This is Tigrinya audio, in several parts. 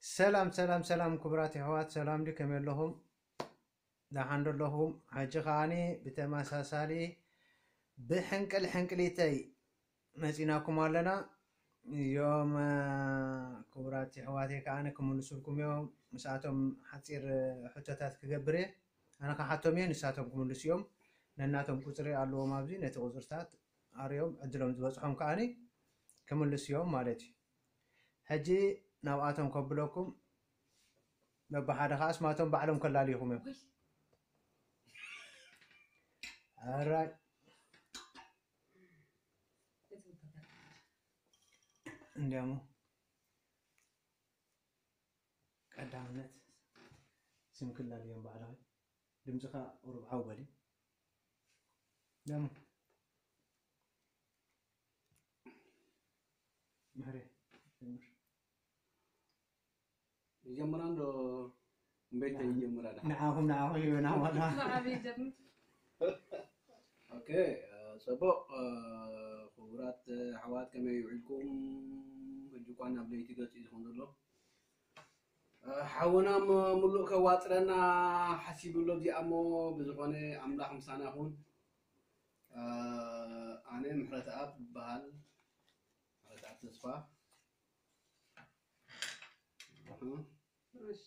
ሰላም ሰላም ሰላም፣ ክቡራት የሕዋት፣ ሰላም ዲ ከመይ ኣለኹም? ደሓን ዶ ኣለኹም? ሕጂ ከዓኒ ብተመሳሳሊ ብሕንቅል ሕንቅሊተይ መፂናኩም ኣለና። እዮም ክቡራት የሕዋተይ ከዓኒ ክምልሱልኩም እዮም። ምስኣቶም ሓፂር ሕቶታት ክገብር እየ። ኣነ ክሓቶም እየ፣ ንሳቶም ክምልሱ እዮም። ነናቶም ቁፅሪ ኣለዎም ኣብዚ። ነቲ ቁፅርታት ኣርዮም ዕድሎም ዝበፅሖም ከዓኒ ክምልሱ እዮም ማለት እዩ። ሕጂ ናብኣቶም ከብለኩም፣ በብሓደ ከዓ ስማቶም ባዕሎም ከላልይኹም እዮም። ኣራይ እንዲያሞ ቀዳምነት ስም ክላልዮም ባዕሎም። ድምፅኻ ቁሩብ ዓው በሊ። ደሞ ምሕሬ ጀምር። ይጀምራ እንዶ እምበይተ ይጀምራ ዳ ንዓኹም ንዓኹም ይበና ዋላ። ብዓብዪ ጀምር። ኦኬ። እ፣ ፅቡቅ። እ፣ ክቡራት ኣሕዋት ከመይ ውዒልኩም? ሕጂ እኳ ናብ ለይቲ ገፂ ዝኸውን ዘሎ። እ፣ ሓውና ም- ሙሉእ ከዋፅረና ሓሲቡ ኣሎ እዚኣ እሞ፣ ብዝኾነ ኣምላኽ ምሳና ይኹን። እ፣ ኣነ ምሕረተኣብ እበሃል። ምሕረተኣብ ተስፋ። እህ። እሺ፣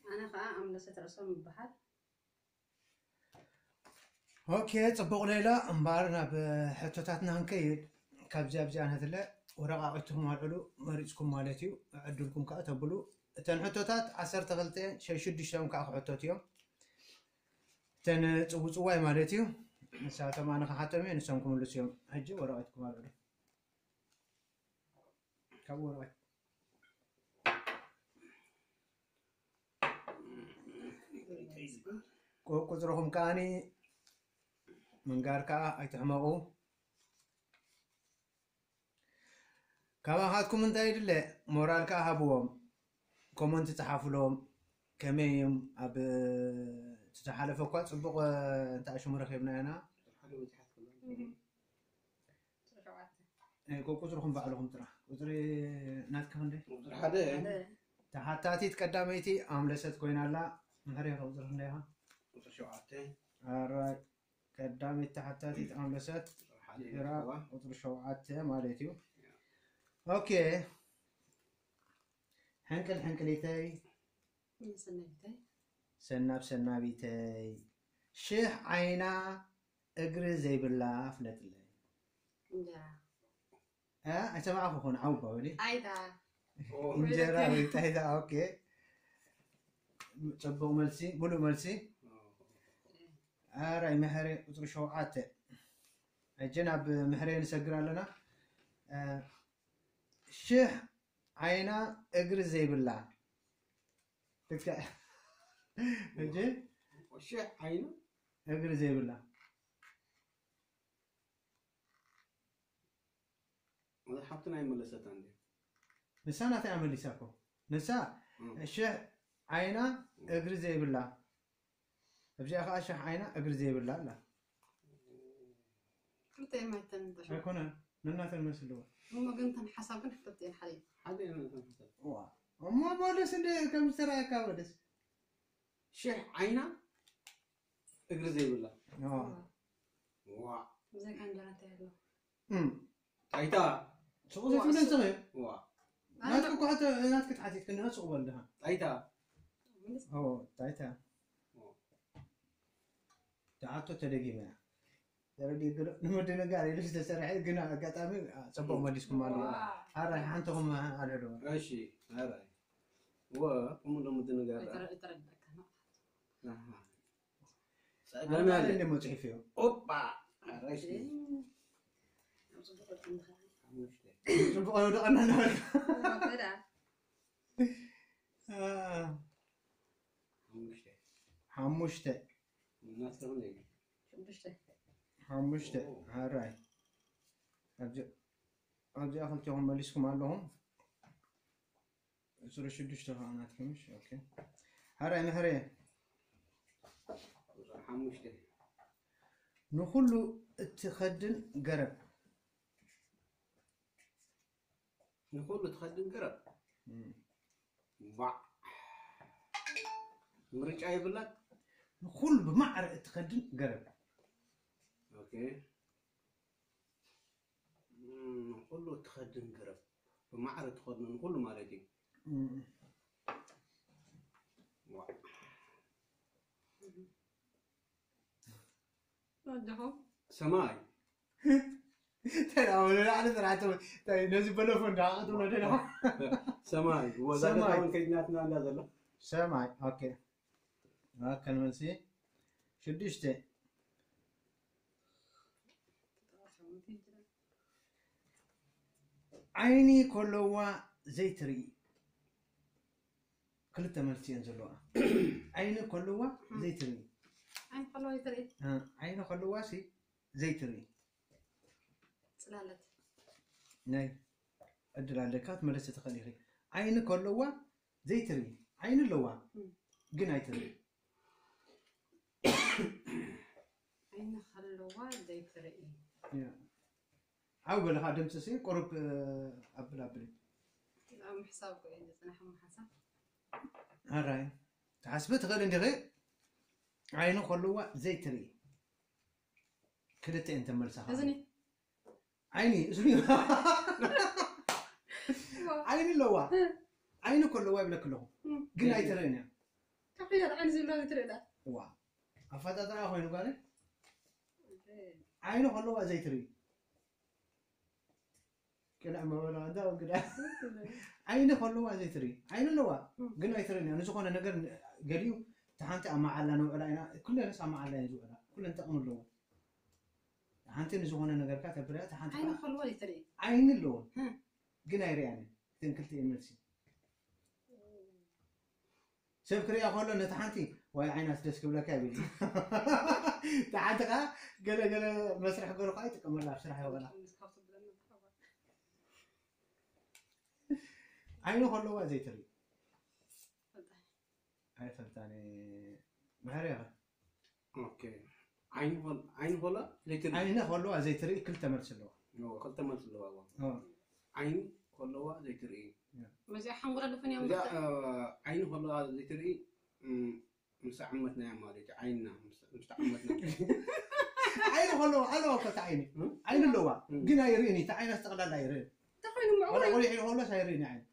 ኣነ ከዓ ኣምለሰት ርእሶም ይበሃል። ኦኬ፣ ፅቡቕ ሌላ። እምበኣር ናብ ሕቶታትና ክንከይድ፣ ካብዚኣ ኣብዚኣ ነትለ ወረቓቕትኹም ኣልዕሉ መሪፅኩም ማለት እዩ። ዕድልኩም ከዓ ተብሉ። እተን ሕቶታት ዓሰርተ ክልተ ሸዱሽተ ከዓ ክሕተቱ እዮም። እተን ፅውፅዋይ ማለት እዩ። ንሳቶም ኣነ ክሓቶም እየ፣ ንሶም ክምልሱ እዮም። ሕጂ ወረቐትኩም ኣልዕሉ። ካብ ወረቐት ቁ- ቁፅርኹም ከዓኒ ምንጋር ከዓ ኣይትሕመቑ። ካባኻትኩም እንታይ ይድለ? ሞራል ከዓ ሃብዎም፣ ኮመንት ፀሓፉሎም። ከመይ እዮም ኣብ ዝተሓለፈ እኳ ፅቡቕ እንተ ሽሙ ረኺብና ኢና። ሸውዓተ። እ፣ ቁ- ቁፅርኹም ባዕልኹም ጥራሕ። ቁፅሪ ናትካ ክንደይ? ቁፅሪ ሓደ ሓደ። ተሓታቲት ቀዳመይቲ ኣምለሰት ኮይና ኣላ። ምሕሬ ቁፅሪ ክንደይ ኢኻ? ቁፅሪ ሸውዓተ ኣራይ ቀዳመይቲ ተሓታቲት ኣምለሰት ቁፅሪ ሓደ ራ ይርከባ። ቁፅሪ ሸውዓተ ማለት እዩ። ኦኬ፣ ሕንቅል ሕንቅሊተይ ሰናይተይ። ሰናብ ሰናቢተይ ሽሕ ዓይና እግሪ ዘይብላ ፍለጥለይ። እንጀራ። እ፣ ኣይሰማዕኩ ኾን ዓውባ ወዲ ኣይታ። እንጀራ ወይ ጣይታ። ኦኬ፣ ፅቡቕ መልሲ፣ ሙሉእ መልሲ። ኣራይ ምሕሬ ቁፅሪ ሸውዓተ። ሕጂ ናብ ምሕሬ ንሰግር ኣለና። እ፣ ሽሕ ዓይና እግሪ ዘይብላ። ልክዕ። ሕጂ ሽሕ ዓይና እግሪ ዘይብላ። ሓብትና ኣይመለሰታን ድያ? ንሳ ናተይ ኣመሊሳ እኮ። ንሳ እም። ሽሕ ዓይና እግሪ ዘይብላ። ኣብዚኣ ከዓ ሽሕ ዓይና እግሪ ዘይብላ ኣላ። ክልተ ማይተን ተሾ። ኣይኮነ፣ ነናተን መስልዎ። እሞ ግን ተን ሓሳብ ግን ክልተ ሓደ። ሓደ ኢና ንተንፍሰል። ዋ፣ እሞ በለስ እንደ ከም ዝተረኣየካ በለስ። ሽሕ ዓይና እግሪ ዘይብላ። ዋ። ዋ። ብዘይካ እንጀራ እንታይ ኣሎ? እም። ጣይታ። ሱቕ ዘይትብለን ስቕ። ዋ። ናትኪ እኮ ሕቶ፣ ናትኪ ተሓቲት ክንደኻ ሱቕ በል ድኻ። ጣይታ። ኦ፣ ጣይታ። ተሓቶ ተደጊመ እያ። ተረዲእ ገለ ንምድንጋር ኢሉ ዝተሰርሐ ግን ኣጋጣሚ፣ አ፣ ጽቡቕ መሊስኩም ኣሎ። ዋ። ኣራይ ሓንትኹም ኣልዕሉ። እሺ። ኣራይ። ወ፣ እሙ ዶ ምድንጋር። ይተረ- ይተረዳእካ ነው። ኣሃ። ጸገም ኣነ ኣለ። እንደ መጽሒፍ እዩ። ኦፓ። ኣራይ። እሺ። ኣብ ጽቡቕ ወርቂ እንድኻ። ሓሙሽተ። ጽቡቕ ወደቐና እናበልካ። ወደዳ። አ፣ ሓሙሽተ። ሓሙሽተ። እናስተኸነ እዩ። ሽዱሽተ። ሓሙሽተ። ኣራይ። ኣብዚ፣ ኣብዚኣ ክልቴኹም መሊስኩም ኣለኹም። ቁፅሪ ሽዱሽተ ከዓ ናትኩም፣ እሺ፣ ኦኬ። ኣራይ ምሕሬ። ቁፅሪ ሓሙሽተ። ንኹሉ እትኸድን ገረብ። ንኹሉ ትኸድን ገረብ። እም። ባዕ። ምርጫ የብላን። ንኹሉ ብማዕረ እትኸድን ገረብ። ኦኬ። እም፣ ንኹሉ እትኸድን ገረብ። ብማዕረ እትኸድኖ ንኹሉ ማለት እዩ። እም። ዋዕ። ወድኹም። ሰማይ። ተራው ንላዕሊ ስራሕቲ፣ እንታይ ነዚ በለፎ እንዳዓቕቱ ወደዳ። ሰማይ፣ ወዛ ሰማይ። ገዛውን ከይድናትና እንዳ ዘሎ። ሰማይ፣ ኦኬ። ማእከል መልሲ ሽዱሽተ። ዓይኒ ከለዋ ዘይትርኢ። ክልተ መልሲ እየን ዘለዋ። ዓይኒ ከለዋ ዘይትርኢ። ዓይኒ ከለዋ ዘይትርኢ። እ፣ ዓይኒ ከለዋ ሲ ዘይትርኢ። ጽላለት። ናይ ዕድል ኣለካ፣ ክትመልሲ ትኽእል ኢኺ። ዓይኒ ከለዋ ዘይትርኢ። ዓይኒ ኣለዋ፣ እም። ግን ኣይትርኢ። ዓይኒ ከለዋ ዘይትርኢ። ያ። ዓው በልኻ፣ ድምፂ ሲ ቁሩብ፣ እ፣ ኣብል ኣብል። ኣብ ምሕሳብ እኮ እየ ዝፅናሕ፣ እሞ ሓሳብ። ኣራይ። ትሓስቢ ትኽእል እንዲኺ? ዓይኒ ከለዋ ዘይትርኢ። ክልተ እየን ተመልሳኻ። እዝኒ። ዓይኒ፣ እዝኒ። ዋ። ዓይኒ ኣለዋ። እ። ዓይኒ እኮ ኣለዋ ይብለክ ኣለኹ። እ። ግን ኣይትርእን እያ። ካብ ሕያል ዓይኒ ዝብላ ዘይትርእላ። ዋ። ኣፈጣጥራ ኮይኑ ጓለይ። እ። ዓይኒ ከለዋ ዘይትርኢ። ቅንዕ መበላ እንዳ ወግዳ። እ። ዓይኒ ከለዋ ዘይትርኢ። ዓይኒ ኣለዋ። እ። ግን ኣይትርእን እያ። ንዝኾነ ነገር ገሊኡ፣ እታ ሓንቲ ኣብ መዓላ ነውዕላ ኢና። ኩለንስ ኣብ መዓላ እየን ዝውዕላ። ኩለን ጠቕሚ ኣለዎ። ሓንቲ ንዝኾነ ነገርካ ተብርያ፣ እታ ሓንቲ ዓይኒ ከዓ ከልዋ ይትርኢ። ዓይኒ ኣለዎ። ህም። ግን ኣይርኣያን እየን። እተን ክልቲኤን መልሲ። ሰብ ክሪኣ ከሎ ነታ ሓንቲ፣ "ዋይ ዓይናስ ደስ ክብለካ" ይብል። እታ ሓንቲ ከዓ ገለ ገለ መስርሕ ገይሩ ከዓ ይጥቀመላ፣ ኣብ ስራሕ ይውዕላ። ዓይኒ ከለዋ ዘይትርኢ። ኣይፈልጣን እየ። መሕረያ ኸ? ኦኬ። ዓይኒ ኸል-፣ ዓይኒ ኸላ ዘይትርኢ? ዓይኒ ኸለዋ ዘይትርኢ ክልተ መልሲ ኣለዋ። ኖ፣ ክልተ መልሲ ኣለዋ፣ እዋ። ኦ። ዓይኒ ኸለዋ ዘይትርኢ። ያ። መዚኣ ሓንጎል ኣለፍን እዮም እዚኣ፣ ምርጫ። እ፣ ዓይኒ ኸለዋ ዘይትርኢ፣ እም፣ ምስ ዓመትና እያ ማለት እዩ። ዓይንና ምስ፣ ምስ ዓመትና። ዓይኒ ኸለዋ፣ ኣለዋ እኮ እታ ዓይኒ። እም? ዓይኒ ኣለዋ፣ እም። ግን ኣይርእን እዩ። እታ ዓይና ጠቕላላ ኣይርእን። እንታይ ኮይኑ ምዕዋይ? ቆልዓ ቆልዓ ኢሉ ኸሎስ ኣይርእን እዩ ዓይኒ።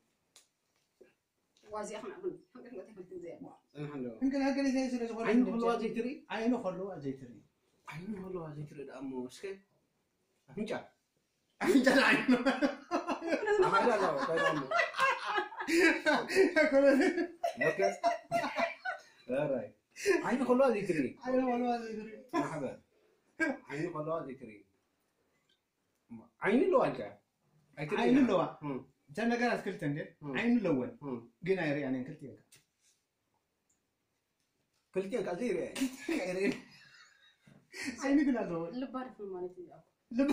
ዋዚኣ ክምዕብል። ሓንቀል መእተፈልትን ዘያ። ጽንሕ ኣለዎ። እንግዳ ገለ ዘይ ስለ ዝኾነ ዓይኒ እንጂ። ከለዋ ዘይትርኢ? ዓይኒ ከለዋ ዘይትርኢ። ዓይኒ ከለዋ ዘይትርኢ ደኣ እሞ እስከ ኣፍንጫ። ኣፍንጫ ደኣ ዓይኒ። ኣሃዳ ኣለዎ፣ ከዛ እሞ። ኮነ። ኦኬ። ኦራይት። ዓይኒ ከለዋ ዘይትርኢ። ዓይኒ ከለዋ ዘይትርኢ። ማሕበር። ዓይኒ ከለዋ ዘይትርኢ። ዓይኒ ኣለዋ እንተ። ኣይትርእይን ዓይኒ ኢኻ። ኣለዋ። እም። እተን ነገራት ክልተ እንደ እም። ዓይኒ ኣለወን። እም። ግን ኣይርእያን እየን ክልቲኤን ከ። ክልቲኤን ከ ዘይርእያ እየን። ክልቲኤን ከ ኣይርእያን። ዓይኒ ግን ኣለወን። ልባ ድፍን ማለት እዩ። ልባ።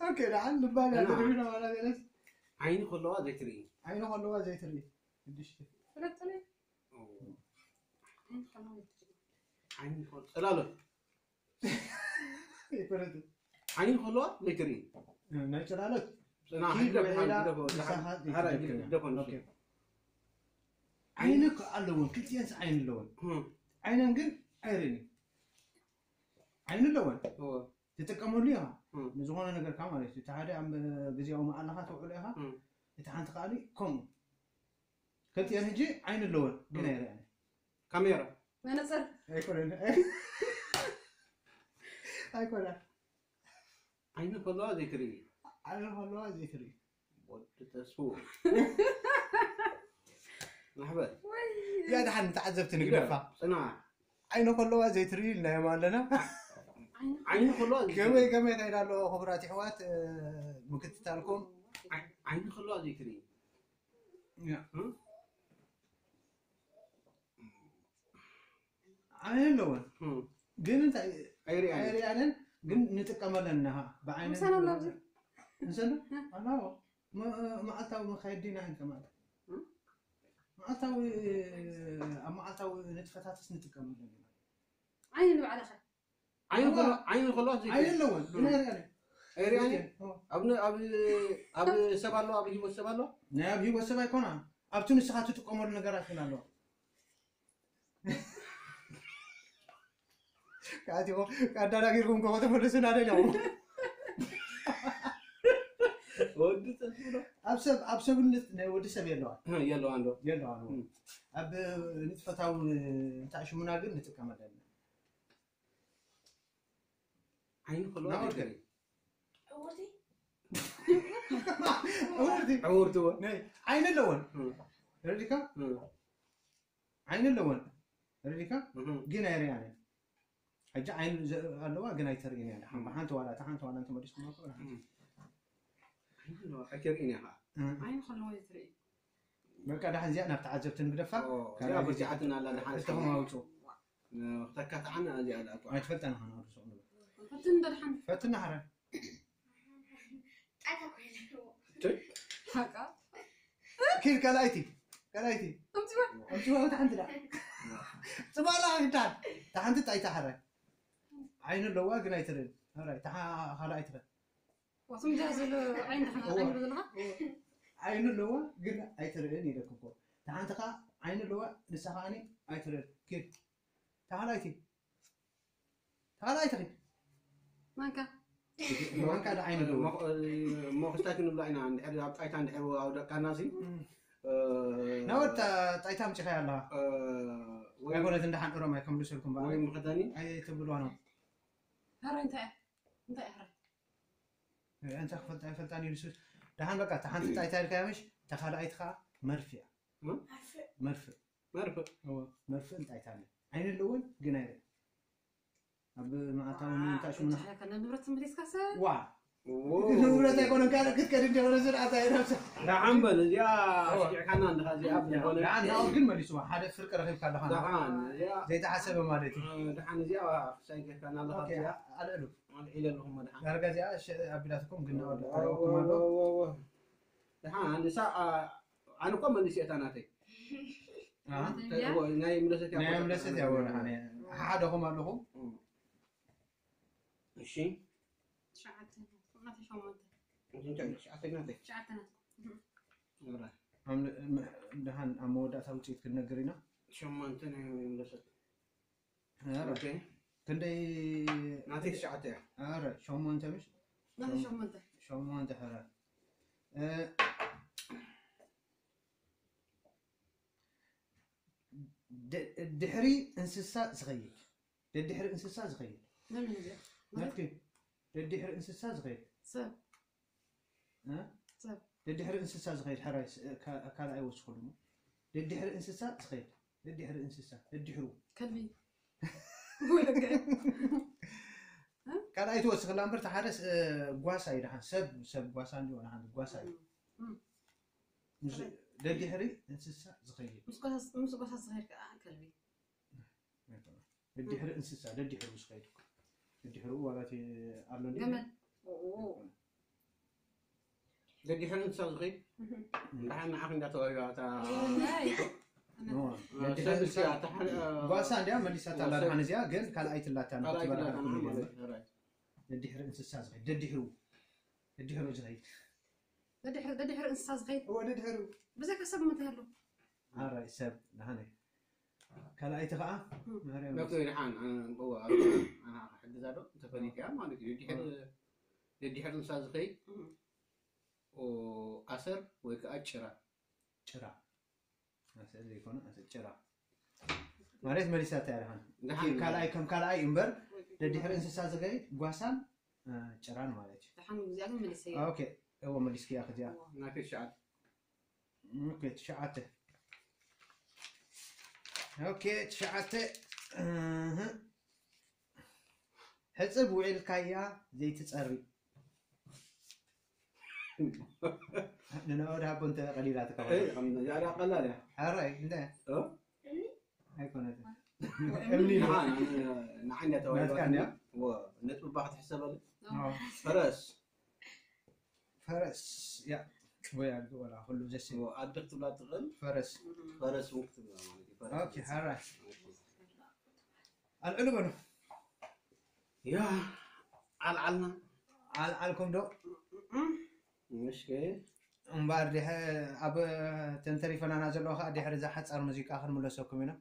ኦኬ፣ ደሓን ልባ ግን እና ኣለወን ማለት ገለስ። ዓይኒ ከለዋ ዘይትርኢ። ዓይኒ ከለዋ ዘይትርኢ። ሽዱሽተ። ፍለጥኒ። ኦ። ዓይኒ ከለዋ ዘይትርኢ። ዓይኒ ከል-፣ ጽላሎት። ይፈረድ። ዓይኒ ከለዋ ዘይትርኢ። ናይ ጽላሎት። ጽና፣ ኪድ ህግደፍ፣ ውዒላ ህግደፍ፣ ንስኻ ሓራ፣ ዘይትደክም። ህግደፍ፣ ንሱ። ኦኬ። ዓይኒ ከ ኣለወን፣ ክልቲኤንስ ዓይኒ ኣለወን። እም። ዓይነን ግን ኣይርእን። ዓይኒ ኣለወን። እወ። ትጥቀመሉ ኢኻ። እም። ንዝኾነ ነገርካ ማለት እዩ። እቲ ሓደ ኣብ ግዜያዊ መኣለኻ ተውዕሎ ኢኻ። እም። እቲ ሓንቲ ከኣኒ ከምኡ። ክልቲኤን ሕጂ ዓይኒ ኣለወን፣ ግን እም። ኣይርእያን። ካሜራ። መነጽር። ኣይኮነን። ኣይኮነን። ዓይኒ ከለዋ ዘይትርኢ። ዓይኒ ከለዋ ዘይትርኢ። ወዲ ተስፉ። ማሕበር። ወይ። ያ ደሓን ንተዓዘብቲ ንግደፋ። ጽናሕ። ዓይኒ ከለዋ ዘይትርኢ ኢልናዮም ኣለና። ዓይኒ ከለዋ ዘይትርኢ። ከመይ፣ ከመይ ከይዳ ኣሎ ክቡራት ኣሕዋት፣ እ፣ ምክትታልኩም። ዓይ-፣ ዓይኒ ከለዋ ዘይትርኢ። ያ። እም? ዓይኒ ኣለወን። እም። ግን እንታይ ኣይርኣያን። ኣይርኣያንን፣ ግን ንጥቀመለን ኢና። ብዓይነን ምሳና ኣሎ ኣብዚ። ምሳና? እም። ኣለዎ። መ-፣ መዓልታዊ መካየዲ ኢና እንተ ማለት። እም? መዓልታዊ፣ ኣብ መዓልታዊ ንጥፈታትስ ንጥቀመለን ኢና። ዓይኒ ንባዕልኻ። ዓይኒ ኣለዋ። ከሎ-፣ ዓይኒ ከለዋ ዘይትርኢ። ዓይኒ ኣለወን፣ ግን ኣይርኣያንን። ኣይርኣን እየ። ኣብ ነ- ኣብ ኣብ ሰብ ኣሎ፣ ኣብ ህይወት ሰብ ኣሎ። ናይ ኣብ ህይወት ሰብ ኣይኮና፣ ኣብቲ ንስኻ ትጥቀመሉ ነገራት ግን ኣለዋ። ካቲኹም ኣዳናጊርኩም ከ ተመልሱና ደለኹም። ወዲ ተስሎ ኣብ ሰብ ኣብ ሰብነት ናይ ወዲ ሰብ የለዋ። የለዋ እንዶ። የለዋ እንዶ። ኣብ ንጥፈታዊ እንታሽሙና ግን ንጥቀመለን። ዓይኒ ከሎ ናወርደ። ዕውርቲ ወርዲ ዕውርትዎ ናይ ዓይኒ ኣለወን። ረዲካ ዓይኒ ኣለወን። ረዲካ ግን ኣይርኣን። ሕጂ ዓይኒ ዘ- ኣለዋ ግን ኣይተርእን እያ። ሓንቲ ዋላ እታ ሓንቲ ዋላ እንተመሊስኩም እኮ ኣይተርእን እያ ከዓ ዓይኒ ከለዎ ይትርኢ በቃ ዳሕን እዚኣ ናብ ተዓዘብቲ ንግደፋ። እዚኣ በርቲዓትና ኣላ። ደሓን እተኸማውፁ ክተካትዓና እዚኣ ደኣ እኮ ኣይትፈልጠን ኸና ርሶ ንብል ፈትን ደድሓን ፈትና ሓረ ጣታ ኮይነ ሓቃ ኪድ ካልኣይቲ ካልኣይቲ ከምዚዋ ኣብቲ ወቅት ሓንቲ ዳ ጽባላ ይዳል። ተሓንቲ ጣይታ ሓረ ዓይኑ ኣለዋ ግን ኣይትርእን። ካልኣይ ትረ ዋስም ጃ ዘሎ ዓይን ደሓን ዓይን ብዝለኻ ዓይኑ ኣለዋ ግን ኣይትርእን ኢለክ እኮ። ተሓንቲ ከዓ ዓይኑ ኣለዋ ንሳ ከዓኒ ኣይትርእን። ኪድ ተኻልኣይቲ ተኻልኣይቲ ኺድ ማንካ ማንካ ዳ ዓይኑ ኣለዋ ሞክስታይ ክንብላ ኢና። እንድሕር ኣብ ጣይታ እንድሕር ኣውደቅካና ሲ ናወት ጣይታ ኣምፂኻያ ኣለኻ። ኣይኮነት እንዳሓን እሮም ኣይከምልሰልኩም በዓል ወይ ምኸተኒ ኣይትብልዋ ነው። ሕራይ እንታይ እያ እንታይ እያ ሕራይ እንታይ ክፈልጣ ኣይፈልጣን እዩ ንሱ። ደሓን በቃ እታ ሓንቲ ጣይታ ኢልካያ ምሽ እታ ካልኣይቲ ከዓ መርፍ እያ። መርፍ መርፍእ እወ፣ መርፍእ እንታይ ታለ ዓይነ ኣለወን ግን ኣይረ ኣብ ማእታዊ ምንታ ሽሙና ከነ ንብረት ትምሊስካ ሰብ ዋ ንብረት ኣይኮነን ካልእ ክትከድ እንደ ወረ ዝርኣታ ይረብሰ ደሓን በል እዚኣ ኣስቂዕካና እንድኻ እዚኣ ዝኾነ ደሓን ናኦድ ግን መሊስዋ ሓደ ፍርቂ ረኺብካ ኣለኻ ደሓን እዚኣ ዘይተሓሰበ ማለት እዩ። ደሓን እዚኣ ክሳይ ጌርካና ኣለኻ ኦኬ እዚኣ ኣልዕሉ ኣልዒለ ኣለኹ መድሓን ዳርጋ እዚኣ ሸ- ኣቢላትኩም ግን ናኦድ ኣለኩም ኣሎ ደሓን ንሳ ኣነ እኮ መሊስ እታ ናተይ አ? ናይ ምለሰት ናይ ምለሰት ያወ ደሓን ሓሓደኹም ኣለኹ እሺ ትሽዓተ ናትኩም ናተይ ሸሞንተ እንታይ ትሽዓተ ናተይ ትሽዓተ ናትኩም ደሓን ኣብ መወዳእታ ውፅኢት ክንነግር ኢና። ሸሞንተ ናይ ምለሰት ኧረ፣ ኦኬ ክንደይ ናተይ ትሽዓተ እያ ኧረ ሸሞንተ ምሽ ናተይ ሸሞንተ ሸሞንተ ሕረ እ፣ ድ- ድሕሪ እንስሳ ዝኸይድ ደድሕሪ እንስሳ ዝኸይድ መን እዩ እዚኣ ናትኪ ደድሕሪ እንስሳ ዝኸይድ ሰብ እ? ሰብ ደድሕሪ እንስሳ ዝኸይድ ሕራይ ስ- ካ- ካልኣይ ወስኹ ድማ ደድሕሪ እንስሳ ዝኸይድ ደድሕሪ እንስሳ ደድሕሩ ከልቢ ወለገ ካልኣይ ትወስኽላ እምበር ተሓደስ እ፣ ጓሳ እዩ ደሓን ሰብ ሰብ ጓሳ እንዲሆነ ሓንቲ ጓሳ እዩ ምስ- ደድሕሪ እንስሳ ዝኸይድ ምስ ጓሳ ምስ ጓሳ ዝኸይድ ከዓ ከልቢ ደድሕሪ እንስሳ ደድሕሩ ዝኸይድ እኮ። ደድሕሩ ዋላ እቲ ኣሎ እንዲ ገመል ደድሕሪ እንስሳ ዝኸይድ እንድሓን ንዓኽ እንዳተዋሂባ እታ ኖ፣ ደድሕሪ ሰብ እንስሳ እዚኣ እታ ሓደ ጓሳ እንዲያ መሊሳታ ኣላ ሰብ- ደሓን እዚኣ ግን ካልኣይ ትላታ ካልኣይ ንክትበላ ትላታ ሓልኩም ማለት ይደለ እዩ። ሕራይ። ደድሕሪ እንስሳ ዝኸይድ ደድሕሩ ደድሕሩ ዝኸይድ ደድሕሪ ደድሕሪ እንስሳ ዝኸይድ እወ ደድሕሩ ብዘይካ ሰብ ምንታይ ኣሎ ሓራይ ሰብ ደሓነ ካልኣይቲ ከዓ ማርያም ዶክተር ይድሓን ኣነ ክሕግዛ ዶ እንተፈሊጥያ ማለት እዩ። ደድሕሪ ደድሕሪ እንስሳ ዝኸይድ ኣሰር ወይ ከዓ ጭራ ጭራ ኣሰር ዘይኮነ ኣሰር ጭራ ማለት መሊሳታ እያ ደሓን ደሓን ካልኣይ ከም ካልኣይ እምበር ደድሕሪ እንስሳ ዝኸይድ ጓሳን እ፣ ጭራን ማለት እዩ። ደሓን እዚኣ ግን መሊሰ ኦኬ እዎ መሊስክያ ከዚኣ ናተይ ትሽዓተ ኦኬ ትሽዓተ ኦኬ ትሽዓተ እህ። ሕፅብ ውዒልካያ ዘይትፀሪ ንነኦ ድሃቦ እንተ ቀሊላ ትከወ ያዳ ቀላል እያ ሓራይ እንደ እ? ኣይኮነትን እምኒ ንዓይ ናትካ እንድያ? ነጥብባ ክትሕሰበሉ ፈረስ ፈረስ ያ ወይ ኣድጊ ወላ ኩሉ ዘስብ ኣደ ክትብላ ትኽእል ፈረስ ፈረስ እውን ክትብላ ማለት እዩ ፈረስ ኦኬ ሓራይ ኣልዕሉ በሉ ያ ኣልዓልና ኣልዓልኩም ዶ? እሺ። እምበር ድሕ-፣ ኣብ ተንተሪፈናና ዘለዎ ከዓ ድሕሪ እዛ ሓፃር ሙዚቃ ክንምለሰኩም ኢና።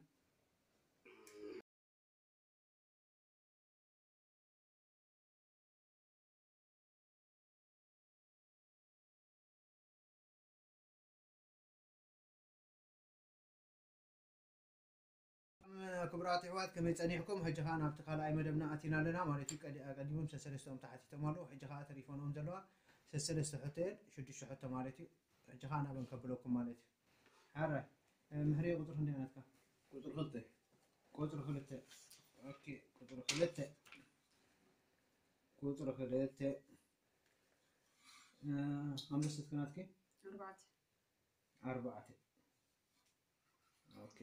ክቡራት ኣሕዋት፣ ከመይ ጸኒሕኩም? ሕጂ ኸኣ ናብቲ ካልኣይ መደብና ኣቲና ኣለና ማለት እዩ። ቀዲ-፣ ኣቐዲሞም ሰሰለስተኦም ተሓቲቶም ኣለዉ። ሕጂ ኸኣ ተሪፈንኦም ዘለዋ ሰሰለስተ ሕቶ እየን፣ ሽዱሽተ ሕቶ ማለት እዩ። ሕጂ ኸኣ ናበን ከብለኩም ማለት እዩ። ሓራይ፣ እ፣ ምሕሬ ቁጽሪ ክንደይ ናትካ? ቁጽሪ ክልተ። ቁጽሪ ክልተ። ኦኬ፣ ቁጽሪ ክልተ። ቁጽሪ ክልተ። እ፣ ኣንበሰትኪ ናትኪ? ኣርባዕተ። ኣርባዕተ። ኦኬ።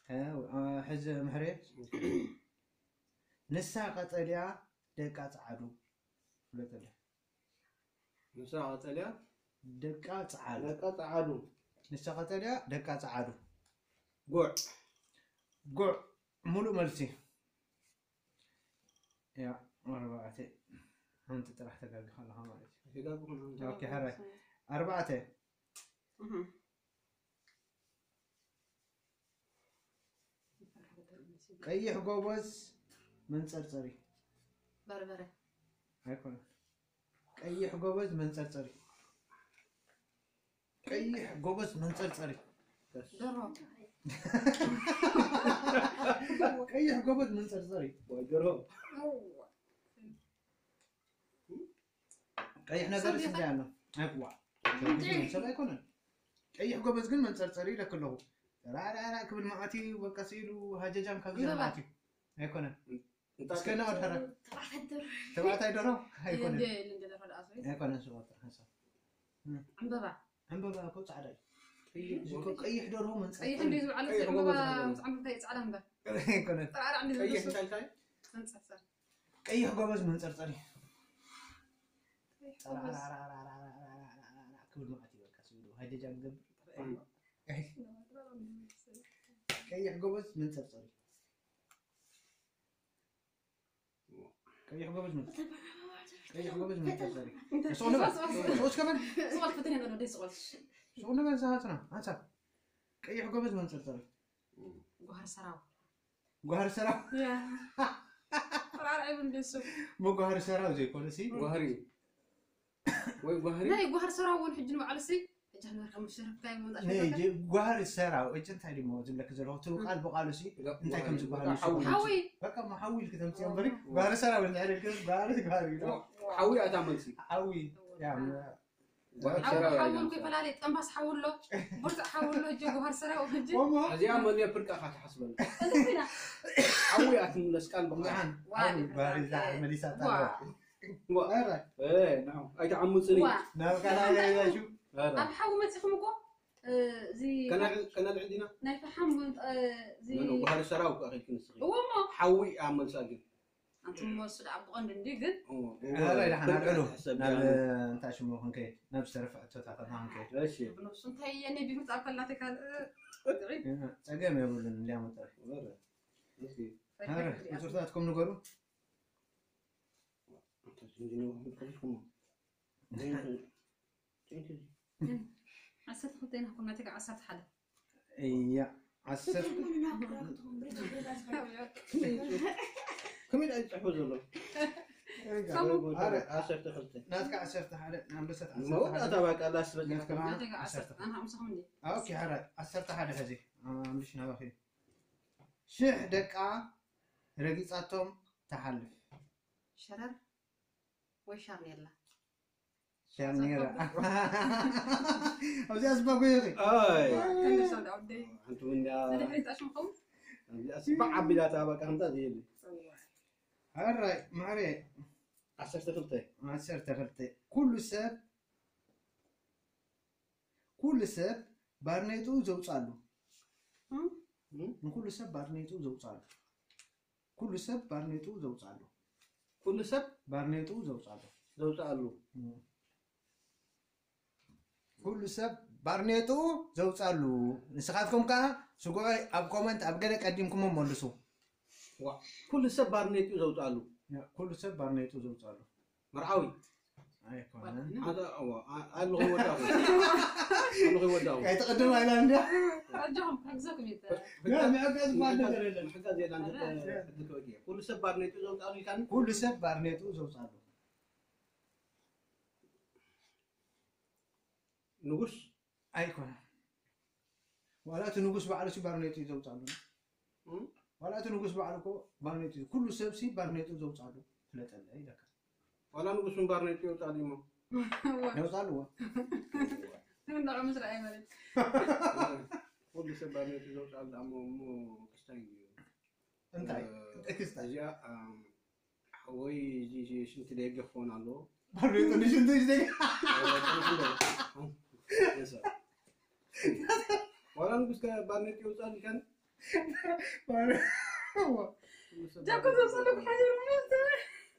እ፣ እ፣ ሕዚ ምሕሬ። ንሳ ቀጠልያ ደቃ ጸዓዱ። ፍለጠለ። ንሳ ቀጠልያ ደቃ ጸዓዱ። ደቃ ጸዓዱ። ንሳ ቀጠልያ ደቃ ጸዓዱ። ጉዕ። ጉዕ። ሙሉእ መልሲ። ያ፣ ኣርባዕተ። ሓንቲ ጥራሕ ተጋጊኻ ኣለኻ ማለት እዩ። ተጋግኹም ሓንቲ። ኦኬ፣ ሕራይ። ኣርባዕተ። እህ። ቀይሕ ጎበዝ መንጸርጸሪ። በርበረ። ኣይኮነን። ቀይሕ ጎበዝ መንጸርጸሪ። ቀይሕ ጎበዝ መንጸርጸሪ። ደርሆ። ቀይሕ ጎበዝ መንጸርጸሪ። ወይ ደርሆ። ቀይሕ ነገር ሰብ ስንታይ ኣሎ? ኣይዋ። ሰብ ኣይኮነን። ቀይሕ ጎበዝ ግን መንጸርጸሪ ኢለክ ኣለኹ። ራራራ ክብል መዓት እዩ፣ በቃ ስኢሉ ሃጀጃም ካብ ዕምበባ። ዘመዓት እዩ። ኣይኮነን። እንታይ እስከ ናወድ ሐረ። ተባዕታይ ደርሆ። ተባዕታይ ደርሆ? ኣይኮነን። እንደ፣ እንደ ደርሆ ደኣ ሰው። ኣይኮነን፣ ስቆጥር ሓንሳብ። እም። ዕምበባ። ዕምበባ እኮ ጻዕዳ እዩ። ቀይሕ እዚ እኮ ደርሆ። ቀይሕ ደርሆ መንጸርጸሪ። ቀይሕ እንደ ዝብዓሉ ቀይሕ ዕምበባ፣ ጎበዝ። ምስ ዕምበባ ታይ ጻዕዳ እምበር። ኣይኮነን። ጥራራ እንደ ቀይሕ ዝብሉ እንታይ እንታይ? መንጸርጸሪ። ቀይሕ ጎበዝ መንጸርጸሪ። ቀይሕ ጎበዝ። ጠራራራራራራራራራ ክብል መዓት እዩ በቃ፣ ስኢሉ ሃይደጃ ክገብር። እም። ቀይሕ ጎበዝ መንጸርጸሪ። ቀይሕ ጎበዝ መንጸርጸሪ። ቀይሕ ጎበዝ መንጸርጸሪ። ስቕ ንበል። ስቕ ንበል። ስቕ ንበል፣ ሰዓትና። ኣንሳ። ቀይሕ ጎበዝ መንጸርጸሪ። ጓህር ሰራው። ጓህር ሰራው። ያ። ጥራራ ይብል እንደሱ። መጓህር ሰራው ዘይኮነ ሲ። ጓህሪ። ወይ ጓህሪ? ናይ ጓህር ሰራው እውን ሕጂ ንባዕሉ ሲ። ሕጂ ንበር ከም ሽርፍካ ይመጣ ናይ ሽርፍካ። ጓህር ሰራው፣ እጭ እንታይ ድሞ ዝብለክ ዘለኹ? ትብቃል ብቃሉ ሲ። ጓ-፣ እንታይ ከም ጓህሪ። ዝበሃል በቃ ሓዊ። ሓዊ። በቃ፣ ሞ ሓዊ ኢልክ ተምፅዮ እምበሪ፣ ጓህሪ ሰራው እንድሕር ኢልክ፣ ጓህሪ፣ ጓህሪ ኢሉ። ሓዊ ኣታ መልሲ። ሓዊ። ያ፣ ጓህር ሓዊ፣ ሰራው ሓዊ ኣይደለም። እኮ ይፈላለ፣ ጠንባስ ሓዊ ኣሎ፣ ብርቱዕ ሓዊ ኣሎ፣ እጀ ጓህር ሰራው፣ እጀ። እሞ እዚኣ መን እየ ፍርቃኻ ትሓስበኒ? እንታይ ኮይና? ሓዊ እያ ትምለስ ቃል ብቓል። ደሓን፣ ዋ፣ ሓዊ፣ ደሓን። ባህሪ እዛ መሊሳ ዋ። ጣልዋ። ዋ። ኧረ። እ፣ ናው፣ ኣይትዓምፅኒ። ዋ። ናብ ካልኣይ ናይ ዛሹ። ኧረ። ኣብ ሓዊ መፂኹም እኮ፣ እ፣ እዚ ከነል-፣ ከነልዕል ዲና? ናይ ፈሓም፣ እ፣ እዚ ኖ፣ ኖ፣ ጓህሪ ሰራው እኮ ኣኺልኪ ንስኺ። እዎ እሞ። ሓዊ እያ መልሳ ግን። ኣንቱም እሞ እሱ ደኣ ብቐንዱ እንዲ ግን። ኦ፣ ኦ፣ ኣረ፣ ደሓን፣ ኣልዕሉ። ሰብ ናብ፣ ዲያኑ። እንታይ ሽሙ ክንከይድ? ናብ ዝተረፈ ሕቶታትና ክንከይድ። እሺ። ብነብሱ እንታይ እየ፣ እኔ ቢምርፅ ኣልኮል ናተይ ካልእ፣ እ፣ ጸገም የብሉን፣ እንዲያም ጥራሕ። ወረ። እስኪ። ኣረ፣ ቁጽርታትኩም ንገሩ። እንታይ ሽሙ ዲኑ? እንታይ ሽሙ? እንታይ ሽሙ? እንታይ ሽሙ? ዓሰርተ ክልተ ኢና፣ ኩና ተጋ ዓሰርተ ሓደ። እያ፣ ዓሰርተ። ከመይ ደኣ ዝጽሕፎ ዘሎ? ሰሙ። ኣረ፣ ዓሰርተ ክልተ። ናትካ ዓሰርተ ሓደ፣ ንኣንበሳት ዓሰርተ ሓደ። መወዳእታ በቃ ላስት በቃ። ናትካ ናትካ ዓሰርተ። ዓሰርተ። ኣና ሓምሳ ኸም እንዴ? ኦኬ፣ ሓራይ፣ ዓሰርተ ሓደ ሕዚ። ኣምብሽ ናባኺ። ሽሕ ደቃ ረጊጻቶም ትሓልፍ። ሸረር ወይ ሻርኔላ? ሻርኔላ። ኣብዚኣ ዝባጎ ይኺ። ኣይ። ከንደሻ ወደ ዓውደይ። ሓንቲ እውን ደኣ ንድሕሪት ኣሽምኹም? ኣብዚኣ ስባዕ ኣቢላታ በቃ ከምታ ዝየለ። ጽዋ። ኣራይ፣ ማዕረ። ዓሰርተ ክልተ። ዓሰርተ ክልተ። ኩሉ ሰብ፣ ኩሉ ሰብ ባርኔጡ ዘውጻሉ። እም? እም? ንኩሉ ሰብ ባርኔጡ ዘውጻሉ። ኩሉ ሰብ ባርኔጡ ዘውጻሉ። ኩሉ ሰብ ባርኔጡ ዘውጻሉ። ዘውጻሉ። እም። ኩሉ ሰብ ባርኔጡ ዘውጻሉ። ንስኻትኩም ከኣ ስጉዐ ኣብ ኮመንት ኣብ ገለ ቀዲምኩሞ መልሱ። ዋ፣ ኩሉ ሰብ ባርኔጡ ዘውጻሉ። ያ፣ ኩሉ ሰብ ባርኔጡ ዘውጻሉ። መርዓዊ። ኣይኮነን። ሓደ እዋ ኣለኹ ወዳኹ ኣለኹ ወዳኹ ኣይተቐደም ኣይላ እንዲያ ኣጆኹም ክሕግዘኩም እዩ። ምሕጋዝ ባደ ዘረለን ምሕጋዝ የላን ሕጊ ክበቂ ኩሉ ሰብ ባርኔጡ ዘውጣሉ ኢልካኒ ኩሉ ሰብ ባርኔጡ ዘውፃሉ ንጉስ ኣይኮነን። ዋላ እቲ ንጉስ ባዕሉ ሲ ባርኔጡ እዩ ዘውፃሉ። ዋላ እቲ ንጉስ ባዕሉ እኮ ባርኔጡ እዩ። ኩሉ ሰብ ሲ ባርኔጡ ዘውፃሉ ፍለጠለ ኢለካ። ዋላ ንጉስ ምን ባርኔጡ የውጣሉ እሞ የውፃሉ እዎ። ንዕኡ ምስ ረኣየ ማለት ኩሉ ሰብ ባርኔጡ ዘውጣሉ ዳሞ እሞ ክስታይ እዩ እንታይ እንታይ ክስታይ እዚኣ ሓወይ እዚ ሽንቲ ደገ ክኾን ኣለዎ ባርኔጡ ንሽንቱ ይደግ ዋላ ንጉስ ባርኔጡ የውጣሉ ኢልካኒ ጃኮ ዘውፅሉ ሓይሩ